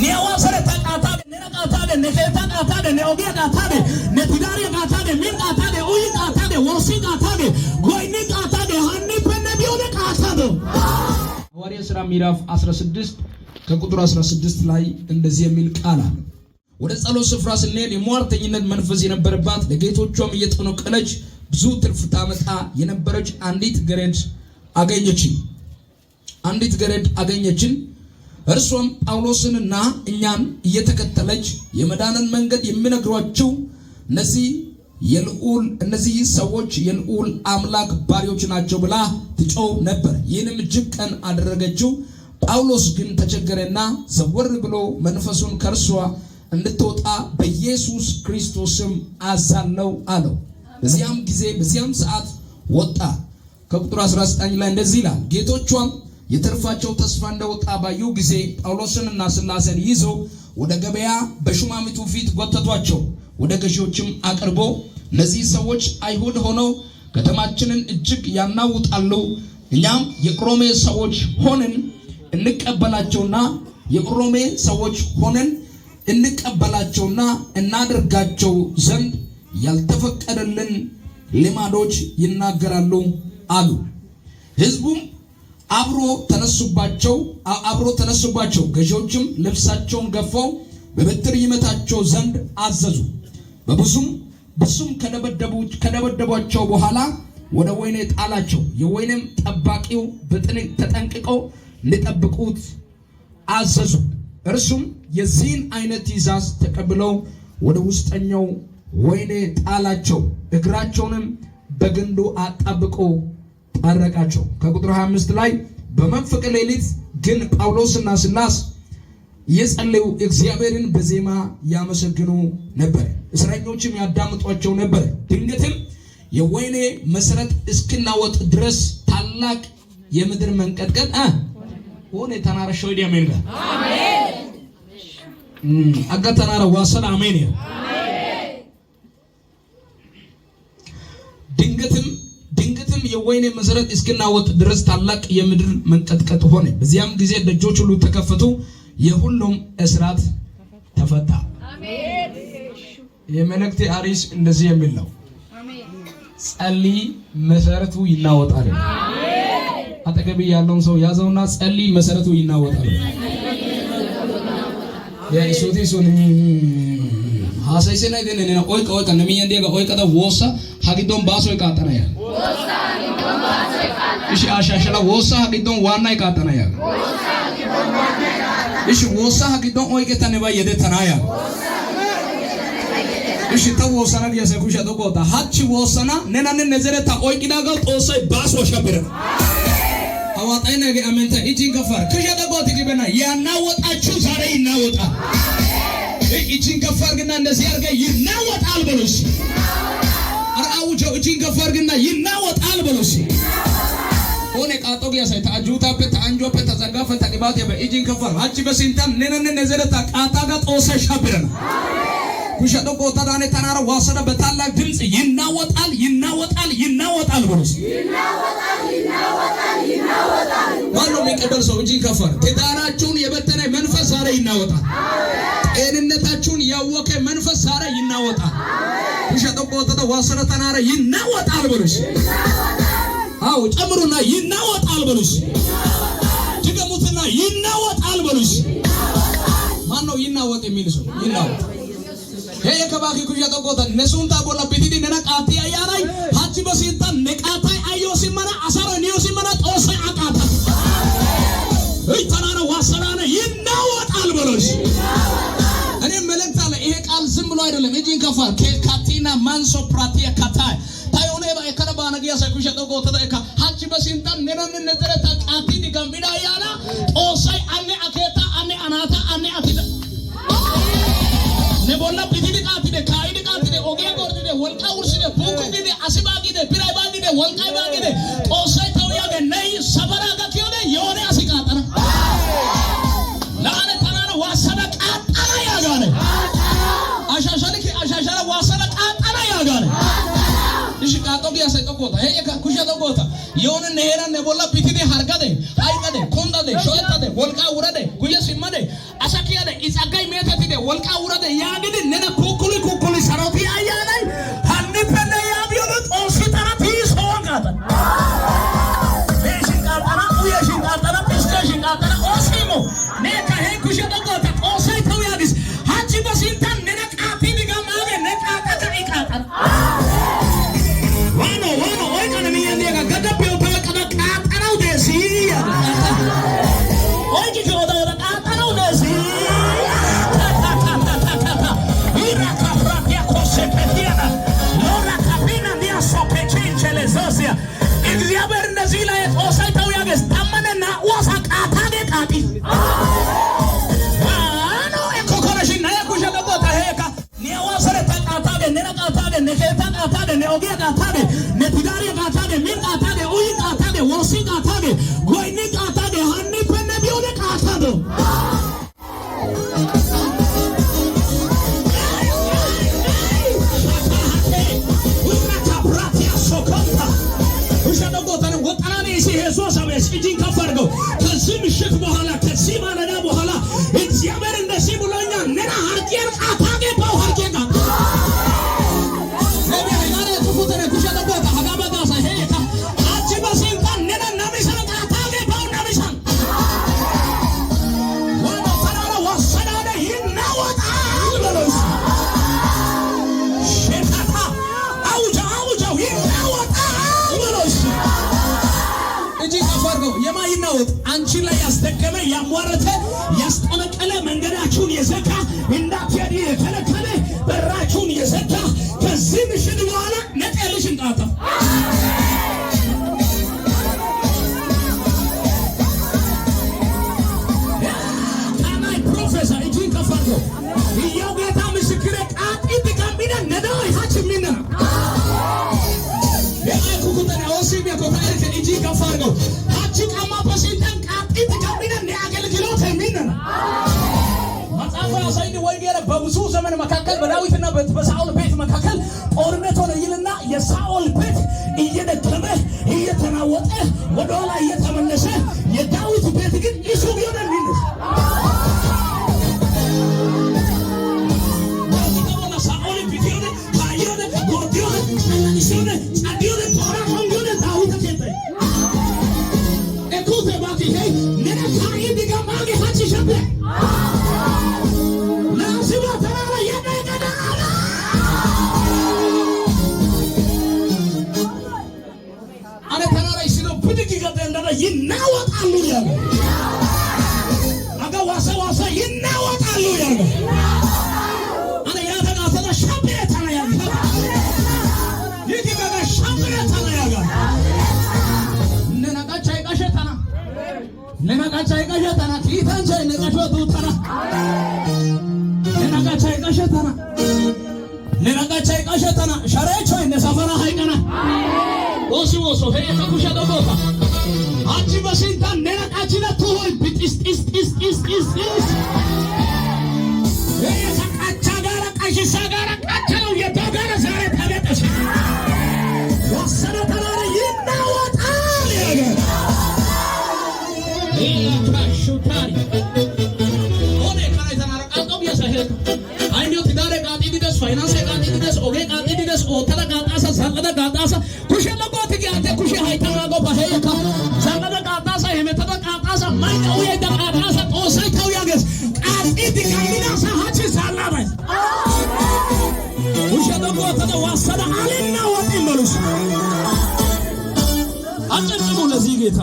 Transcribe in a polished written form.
Ne aawaa zerettaa qaattaade, nena qaattaade, ne keettaa qaattaade, ne ogiyaa qaattaade, ne tidaariyaa qaattaade, min qaattaade, uyin qaattaade, woossin qaattaade, goynnin qaattaade, hannippenne biyode qaattaade. ሐዋርያ ሥራ ምዕራፍ 16 ከቁጥር 16 ላይ እንደዚህ የሚል ቃል አለ። ወደ ጸሎት ስፍራ ስንሄድ የሟርተኝነት መንፈስ የነበረባት፣ ለጌቶቿም እየጠነቆለች ብዙ ትርፍ ታመጣ የነበረች አንዲት ገረድ አገኘችን። አንዲት ገረድ አገኘችን። እርሷም ጳውሎስንና እኛን እየተከተለች የመዳንን መንገድ የሚነግሯችሁ እነዚህ ሰዎች የልዑል አምላክ ባሪያዎች ናቸው ብላ ትጮህ ነበር። ይህንም እጅግ ቀን አደረገችው። ጳውሎስ ግን ተቸገረና ዘወር ብሎ መንፈሱን ከእርሷ እንድትወጣ በኢየሱስ ክርስቶስ ስም አዛለው አለው። በዚያም ጊዜ በዚያም ሰዓት ወጣ። ከቁጥር 19 ላይ እንደዚህ ይላል። ጌቶቿም የትርፋቸው ተስፋ እንደወጣ ባዩ ጊዜ ጳውሎስንና ሲላስን ይዘው ወደ ገበያ በሹማምንቱ ፊት ጎተቷቸው። ወደ ገዢዎችም አቅርቦ እነዚህ ሰዎች አይሁድ ሆነው ከተማችንን እጅግ ያናውጣሉ፣ እኛም የሮሜ ሰዎች ሆነን እንቀበላቸውና የሮሜ ሰዎች ሆነን እንቀበላቸውና እናደርጋቸው ዘንድ ያልተፈቀደልን ልማዶች ይናገራሉ አሉ። ሕዝቡም አብሮ ተነሱባቸው። ገዢዎችም ልብሳቸውን ገፈው በበትር ይመታቸው ዘንድ አዘዙ። በብዙም ብዙም ከደበደቧቸው በኋላ ወደ ወህኒ ጣላቸው። የወህኒም ጠባቂው ተጠንቅቀው እንዲጠብቁት አዘዙ። እርሱም የዚህን አይነት ትእዛዝ ተቀብለው ወደ ውስጠኛው ወህኒ ጣላቸው። እግራቸውንም በግንዱ አጣብቆ ጠረቃቸው። ከቁጥር 25 ላይ በመንፈቀ ሌሊት ግን ጳውሎስና ሲላስ እየጸለዩ እግዚአብሔርን በዜማ ያመሰግኑ ነበር። እስረኞችም ያዳምጧቸው ነበር። ድንገትም የወህኒ መሰረት እስኪናወጥ ድረስ ታላቅ የምድር መንቀጥቀጥ ሆነ። Tanaara shoydi አሜን ጋር አጋ tanaara ዋሰን አሜን። ድንገትም የወህኒ መሰረት እስኪናወጥ ድረስ ታላቅ የምድር መንቀጥቀጥ ሆነ። በዚያም ጊዜ ደጆች ሁሉ ተከፈቱ፣ የሁሉም እስራት ተፈታ። የመልእክቴ አርዕስት እንደዚህ የሚል ነው። ጸልይ፣ መሰረቱ ይናወጣል። አጠገብ ያለውን ሰው ያዘውና ጸልይ፣ መሰረቱ ይናወጣል። የኢሱቲ ሱን haasayisena nena oyqa oyqa ne miyyiyan diyaga oyqada woossa ha giddon baasoy qaaxxana yaaga. እሺ አሻሸላ woossa ha giddon waannay qaaxxana yaaga. እሺ woossa ha giddon oyqetta nebay yedettana yaaga. እሺ ta woossana giya asay kushiya xoqqu ootta. Hachchi woossana nenanne ne zerettaa oyqqidaagaa Xoossay baasuwa shabbirana. አዋጣይ ነገ አመንተ እጅን ከፍ አድርግ። ኩሻ ጠቆ ትግበና ያናወጣችሁ ዛሬ ይናወጣል። እጅን ከፍ አድርግና እንደዚህ አድርገህ ይናወጣል በለው። እስኪ ኧረ አውጀው። እጅን ከፍ አድርግና ይናወጣል በለው። እስኪ ኦኔ qaaxo giya asay ta ajjuutaappe, ta anjjuwappe, ta ጸጋppe, ta ቅባትያppe እጅን ከፍ አድርግ። Hachchi በስንታን nenanne ne zerettaa qaaxaagaa Xoossay shabbirana. ኩሻ ጠቆ ተዳኔ tanaara ዋሰደ በታላቅ ድምፅ ይናወጣል፣ ይናወጣል፣ ይናወጣል በለው። እስኪ ማነው የሚቀበል ሰው? እጅን ከፍ አድርግ። ትዳራችሁን የበተነ መንፈስ ዛሬ ይናወጣል። ጤንነታችሁን ያወከ መንፈስ ዛሬ ይናወጣል። ኩሻ ጠቆ ተዳ ዋሰደ tanaara ይናወጣል በሉ። እስኪ አዎ ጨምሩና ይናወጣል በሉ። እስኪ ድገሙትና ይናወጣል በሉ። እስኪ ማነው ይናወጥ የሚል ሰው? ይናወጥ። Hey ከባኪ ኩያ ጠቆታ ne sunttaa bolla bitidi nena qaattiya ayyaanay hachchi ba sinttan ne qaattay ayyo simmana asaro niyo simmana Xoossay a qaata እይ tanaara ዋሰናነ ይናወጣል በሉ። እስኪ እኔ መልእክት አለ። ይሄ ቃል ዝም ብሎ አይደለም። እጅን ከፋ ካቲና ማንሶ ፕራቲያ ካታይ ታዮኔ ባ ekada baana giya asay kushiya xoqqu oottada ekka. Hachchi ba sinttan nenanne ne zerettaa qaattidi gam"ida ayyaana Xoossay anne a keettaa, anne a naata, anne a tida ne bolla bitidi qaattide, kaa'idi qaattide, ogiya gorddide, wolqqaa wursside, buukku gide, asi baa gide, biray baa gide, wolqqay baa gide, Xoossay tawu yaage ney safaraa gakkiyode yoone asi qaaxxana. ለአነ tanaara waassada qaaxxana yaagaane. Ashashaliki ashashala waassada qaaxxana yaagaane. እሺ qaaxo giya asay xoqqu oota. Hey kushiya xoqqu oota. Yoone ne heeran ne bolla bitidi hargade, hayqqade, kundade, sho'ettade, wolqqaa wurade, guyye simmade, asa kiyade. meetettede I xaggay meetettide wolqqa wurade yaagidi nena kukkuli kukkuli saroti ayyaanay hannippenne yaabiyode Xoossi tana tiisowan qaaxana. Meeshin qaaxana, uyeshin qaaxana, piskeshin qaaxana, oosimo. Neekka he kushe dhoqqu ootta. Xoossay tawu yaagiis. Hachchi ba sinttan nena qaaxidi gam"aagee ne qaaxata I qaaxana. Waano waano oyqqana miyyiyan diyagaa gadappe ootta oyqqada qaaxanawu de'ees yaagiis. Qaaxa. Oyqqike oda oda qaaxanawu de'ees. እግዚአብሔር እንደዚህ ላይ Xoossay tawu yaagees. 12 asa qaaxaagee qaaxi. ዋኖ ekkokoreshin naya kushe dhoqqu ootta heeka ne awaseretta qaaxaagee nena qaaxaagee ne keettaa qaaxaagee ne ogiya qaaxaagee ne tidaariya qaaxaagee min qaaxaagee uyin qaaxaagee woossin qaaxaagee goynnin qaaxaagee hannippenne biyode qaaxaado. እጅን ከፍ አድርገው ከዚህ ምሽት በኋላ ከዚህ ማለዳ በኋላ እግዚአብሔር እንደዚህ ብሎኛል። nena harggiyan qaaxaagee bawu harggiyan qaaxa. Hachchi ba sinttan nena namisan qaaxaagee bawu namisan. ዋናው ተራራ ወሰዳደ ይናወጣል በለው። ሼካታ አውጃ አውጃው ይናወጣል በለው። እጅ ከፍ አድርገው የማ ይናወጥ? አንቺ ላይ ያስደገመ ያሟረተ ያስጠነቀለ መንገዳችሁን የዘጋ እንዳትሄድ የከለከለ በራችሁን የዘጋ ከዚህ ምሽት በኋላ ነጠልሽን ቃጣ። ካናይ ፕሮፌሰር እጅን ከፍ አድርገው እያው ጌታ ምስክሬ ቃጢ ጥቀምቢነ ነዳይ ሀች ሚና የአይኩኩተን ኦሲም የኮታይርከ እጅን ከፍ አድርገው ሀች ቀማ በሲንተን ቃጢ ጥቀምቢነ አገልግሎት የሚና መጽሐፉ ያሳይን ወንጌል በብዙ ዘመን መካከል በዳዊትና በሳኦል ቤት መካከል ጦርነት ሆነ ይልና የሳኦል ቤት እየደከመ እየተናወጠ ወደኋላ እየተመለሰ የዳዊት ቤት ግን እሱ ቢሆን የሚነስ ሳኦል ቢቲዮነ ካዮነ ጎርዲዮነ ጨለኒሲዮነ ጫዲዮነ ቶራ ሆንጊዮነ ዳዊት ኬጠ ኤኩቴ ባኪ ሄይ ነነ ካኢ ዲጋማጌ ሀቺ ሸቤ ለአሲባ ተራራ የነገዳ አነ ተራራ ይስሎ ብድግ ይገጠ እንደና ይናወጣሉ ያለ አጋ ዋሰ ዋሰ ይናወጣሉ ያለ አነ ያተቃተለ ሸብሬ ተና ያለ ይህ ሸብሬ ተና ያጋ ነነቃቻ ይቀሸ ተና ነነቃቻ ይቀሸ ተና ኪታንቻ ነቀሾ ቱተና ነነቃቻ ይቀሸ ተና ነነቃቻ ይቀሸ ተና ሸሬቾ ነሰፈራ ሃይቀና ኦሲ ወሶ ሄ ተኩሸ ደቦታ አንቺ በሲንታን ነነቃችነ ትሆይ ቢጢስ ጢስ ጢስ ጢስ ጢስ ጢስ የተቃቻ ጋራ ቀሽሳ ጋራ ቃቻው የዶጋረ ዛሬ ተበጠሰ ወሰነ ተራራ ይናወጣል ያገር ይላካሹታሪ ኦኔ ካይ ተናራ ቃጦም የሰሄት አይኒዮ ትዳሬ ቃጢ ዲደስ ፋይናንስ ቃጢ ዲደስ ኦጌ ቃጢ ዲደስ ኦተለ ቃጣሳ ዘልቀደ ቃጣሳ ኩሸ ለጎት ጊያቴ ኩሸ ሃይታና ጎባ ሄየካ ዘልቀደ ቃጣሳ ሄመተደ ቃጣሳ ማይቀው የደ ቃጣሳ ጦሳይ ተው ያገስ ቃጢ ዲካሚናሳ ሀቺ ሳላባይ ኩሸ ለጎት ወሰደ አልና ወጥ ይመሉስ አጨብጭቡ ለዚህ ጌታ።